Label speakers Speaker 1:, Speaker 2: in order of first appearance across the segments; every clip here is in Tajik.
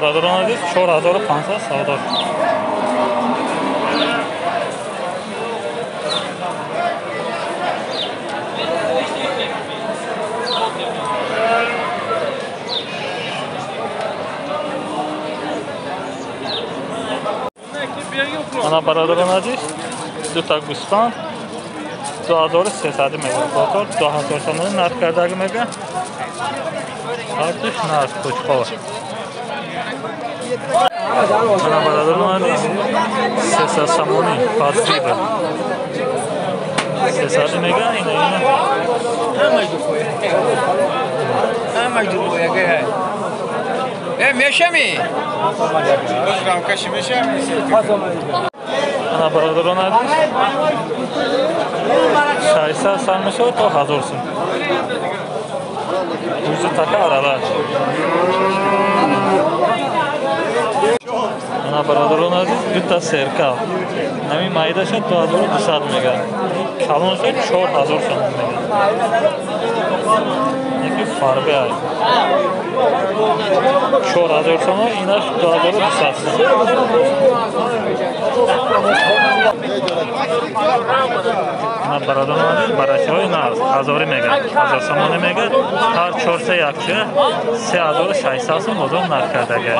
Speaker 1: Бародарон азиз, 4500 савдо. Ана бародарон азиз, дута гӯсфанд 2300 мега. Бозор 2000 сомонӣ нарх кардаги мега. Ҳардуш нарх кучқор. Ана бародарон азиз, 300 сомонӣ подвибр. 300 мега, ина ина.
Speaker 2: Ҳамаш ду пояга. Мешами?
Speaker 1: Ана бародарон азиз, 600 сар мешавад то 1000 сум. Бузи така аралаш. Ана бародарон азиз, дута серка. Нами майдаша 2200 мега. Калонша 4000 сомон мега. Яки фарбе ай. 4000 сомон, инаш 2200 сомон. Ана бародарон азиз, барачаҳои нағз ҳазорӣ мега, 1000 сомонӣ мега. Ҳар 4 якча 3600 сом бозор нарх кардага.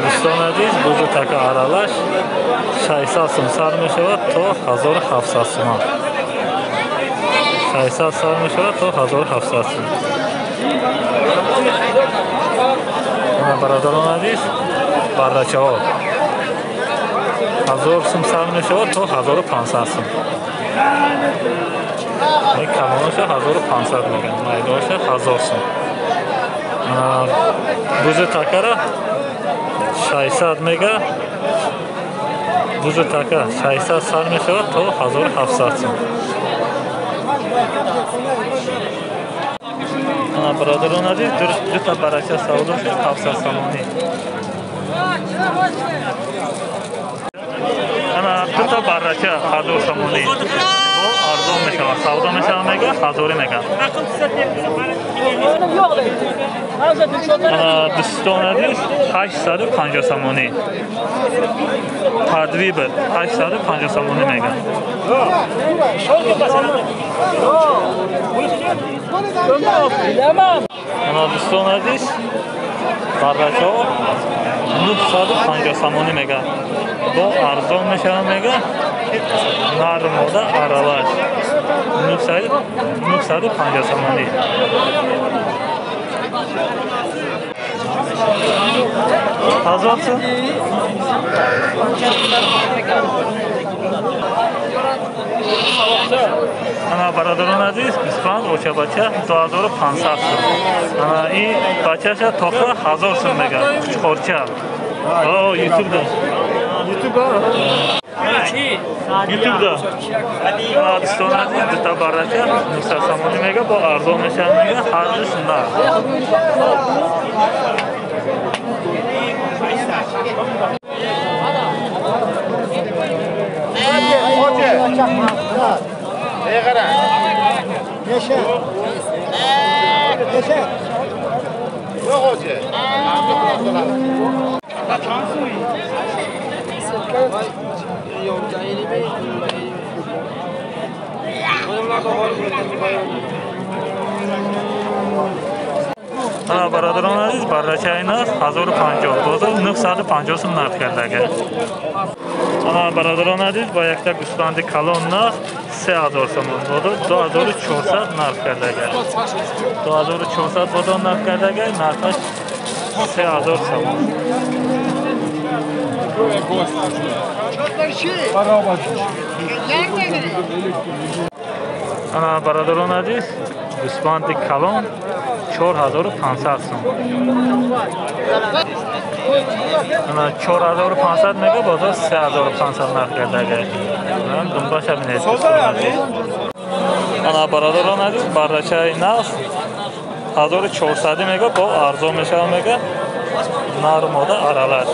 Speaker 1: Дӯстон азиз, бузу така аралаш 600 сом сар мешавад то 1700 сомон. 600 сар мешавад то 1700 сом. Ана бародарон азиз, баррачаҳо 1000 сом сар мешавад то 1500 сом. Ин калонаша 1500 мегӯянд, майдоша 1000 сом. Бузи такара 600 мега. Бузи така 600 сар мешавад то 1700 сом. Ана бародарон азиз, дута барача савдо шуд 700 сомонӣ. Ана дута барача 1000 сомонӣ. Бо арзон мешавад, савдо мешавад мега, ҳазорӣ мега. Ана дӯстон азиз, 850 сомонӣ. Подвибр 850 сомонӣ мега. Ана дӯстон азиз, баррачаҳо 950 сомонӣ мега. Бо арзон мешавад мега. Нар мода аралаш 950 сомонӣ. Ҳазор сум? Ана бародарон азиз, 25 очабача 2500 сум. Ана ин бачаша тоқа 1000 сум мега. Кучқорча. О, ютубда. Ютубда? Ютубда. Ана дӯстон азиз, дута барача 900 сомонӣ мега, бо арзон мешавад мега, ҳардуш нар. Бародарон азиз, баррачаи нас 1050, бозор 950 сум нарх кардага. Ана бародарон азиз, бо якта гӯсфанди калон нас 3000 сомон, бозор 2400 нарх кардага. 2400 бозор нарх кардага, нархаш 3000 сомон. Ана бародарон азиз, гӯсфанди калон 4500 сом. Ана 4500 мега, бозор 3500 нарх кардага. Думбаша бинед. Ана бародарон азиз, баррачаи нав 1400 мега, бо арзон мешавад мега, нар мода аралаш.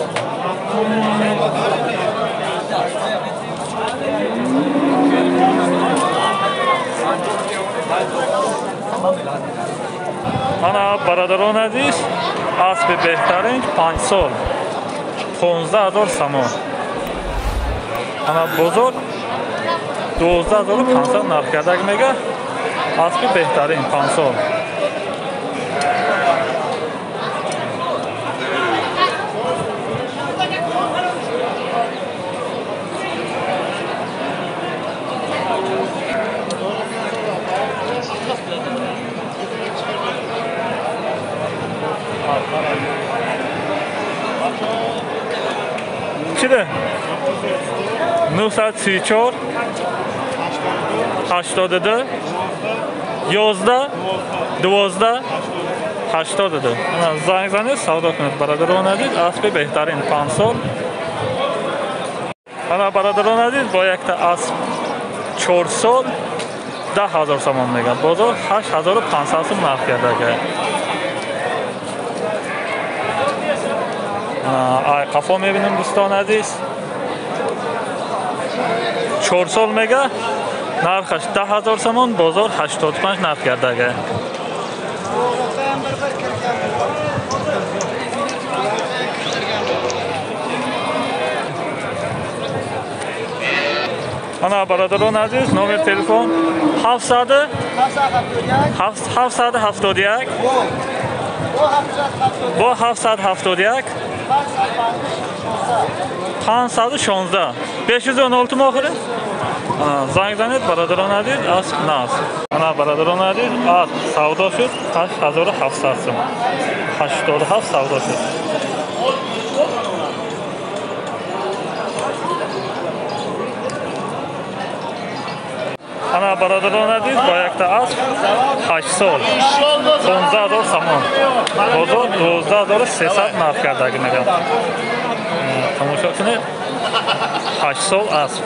Speaker 1: Ана бародарон азиз, аспи беҳтарин 5 сол 15 000 сомон. Ана бозор 12500 нарх кардаг мега. Аспи беҳтарин 5 сол. Чиде? 934 82 11 12 82. Занг занед, савдо кунед бародарон азиз. Аспи беҳтарин 5 сол. Ана бародарон азиз, бо якта асп 4 сол 10 000 сомон мегӯяд. Бозор 8500 сом нарх кардага. Ай қафо мебинем дӯстон азиз. 4 сол мега, нархаш 10 000 сомон, бозор 85 нарх кардага. Ана бародарон азиз, номер телефон 771 бо 771 516 516 охири. Занг занед бародарон азиз, асп нас. Ана бародарон азиз, асп савдо шуд 8700 сом. 87 савдо шуд. Ана бародарон азиз, бо якта асп 8 сол 15 000 сомон. Бозор 12300 нарх кардаги мегӯяд. Тамошо кунед, 8 сол асп.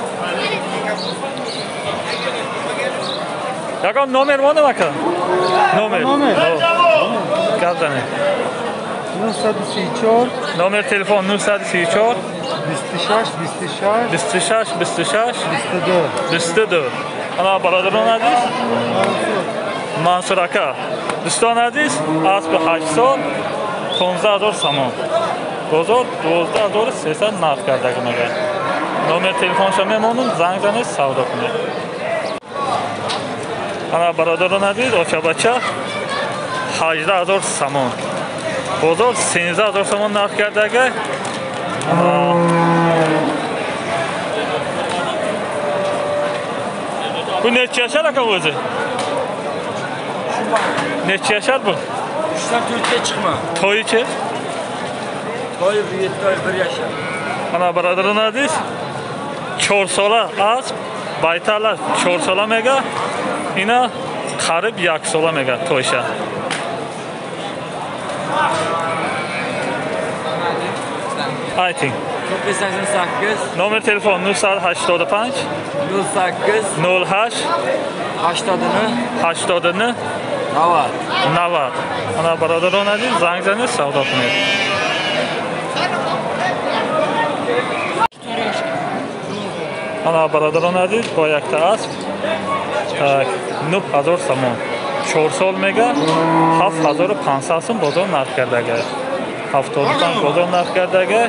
Speaker 1: Ягон номер монам ака? Номер. Гап занед.
Speaker 3: 934.
Speaker 1: Номер телефон 934
Speaker 3: 26 26
Speaker 1: 26 26
Speaker 3: 22
Speaker 1: 22. Ана бародарон азиз, Мансур ака. Дӯстон азиз, асп 8 сол 15 000 сомон. Бозор 12300 нарх кардаги мегӯяд. Номер телефонша мемонам, занг занед, савдо кунед. Ана бародарон азиз, очабача 18 000 сомон. Бозор 13 000 сомон нарх кардага. Bu neçə yaşar aka özü? Neçə yaşar bu?
Speaker 2: 3-dən 4-ə çıxma.
Speaker 1: Toyu ki?
Speaker 2: Toyu 7 ay 1 yaşar.
Speaker 1: Ана бародарон азиз, 4 сола асп, байтала 4 сола мега, ина қариб 1 сола мега тойша. Айтин.
Speaker 2: 988.
Speaker 1: Номер телефон 985
Speaker 2: 08
Speaker 1: 08
Speaker 2: 89
Speaker 1: 89
Speaker 2: 90
Speaker 1: 90. Ана бародарон азиз, занг занед, савдо кунед. Ана бародарон азиз, бо якта асп так 9000 сомон. 4 сол мега, 7500 сом бозор нарх кардага. 75 бозор нарх кардага,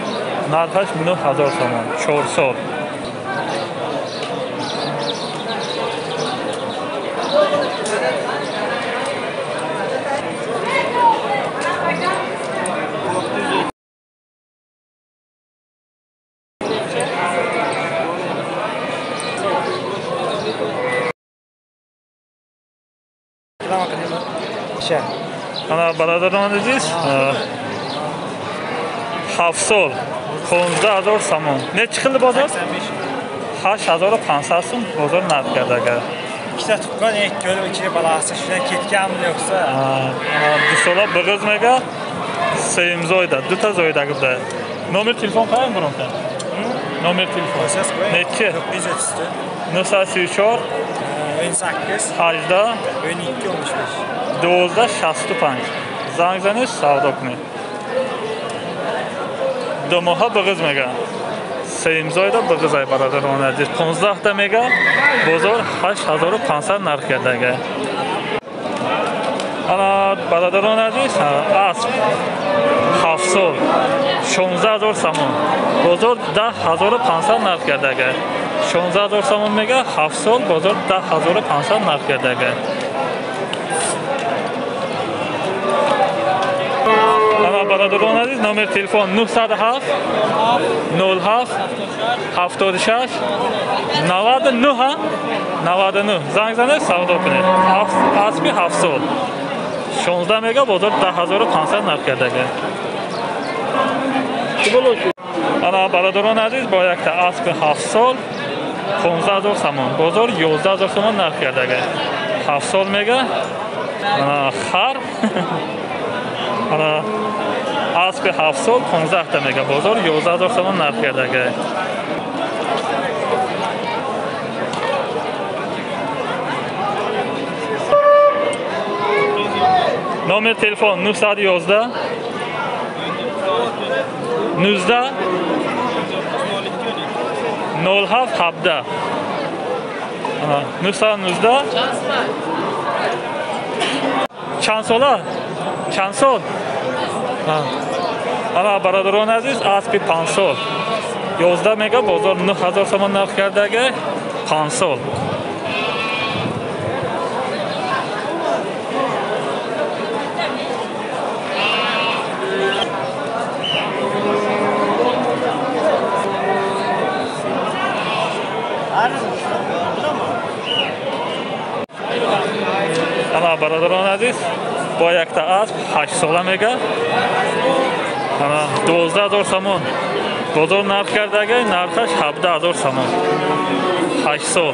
Speaker 1: нархаш 9000 сомон. 4 сол. Ана бародарон азиз, 7 сол 15 000 сомон. Neçə xil бозор? 8500 сом бозор нарх кардага.
Speaker 3: Ikkita tuqqan ikki ichiga balasi shundan ketganmi yo'qsa?
Speaker 1: Ду сола биг'iz мега, сеюм зойда, дута зойдаги буда. Номер телефон қайм буронта? Номер телефон. Neçə?
Speaker 3: 934
Speaker 1: 934
Speaker 3: 18
Speaker 1: 18
Speaker 3: 12 15
Speaker 1: 12 65. Занг занед, савдо кунед. Ду моҳа биг'iз мега. Сеюмзоида биғизай бародарони азиз. 15 та мега, бозор 8500 нарх кардага. Ана бародарони азиз, асп 7 сол 16000 сомон. Бозор 10500 нарх кардага. 16000 сомон мега, 7 сол бозор 10500 нарх кардага. Ана бародарони азиз, номер телефон 907 07 76 99 99. Занг занед, савдо кунед. Аспи 7 сол 16 мега, бозор 10500 нарх кардага. Ана бародарони азиз, бо якта аспи 7 сол 15000 сомон, бозор 11000 сомон нарх кардага. 7 сол мега. Ана хар. Ана аспи 7 сол 15 та мега, бозор 11000 сомон нарх кардага. Номер телефон 911 19 07 17. 919. Чанд сола? Чанд сол? Ана бародарони азиз, аспи 5 сол 11 мега, бозор 9000 сомон нарх кардага, 5 сол. Ана бародарони азиз, бо якта асп 8 сола мега. Ана 12000 сомон бозор нарх кардага, нархаш 17000 сомон. 8 сол.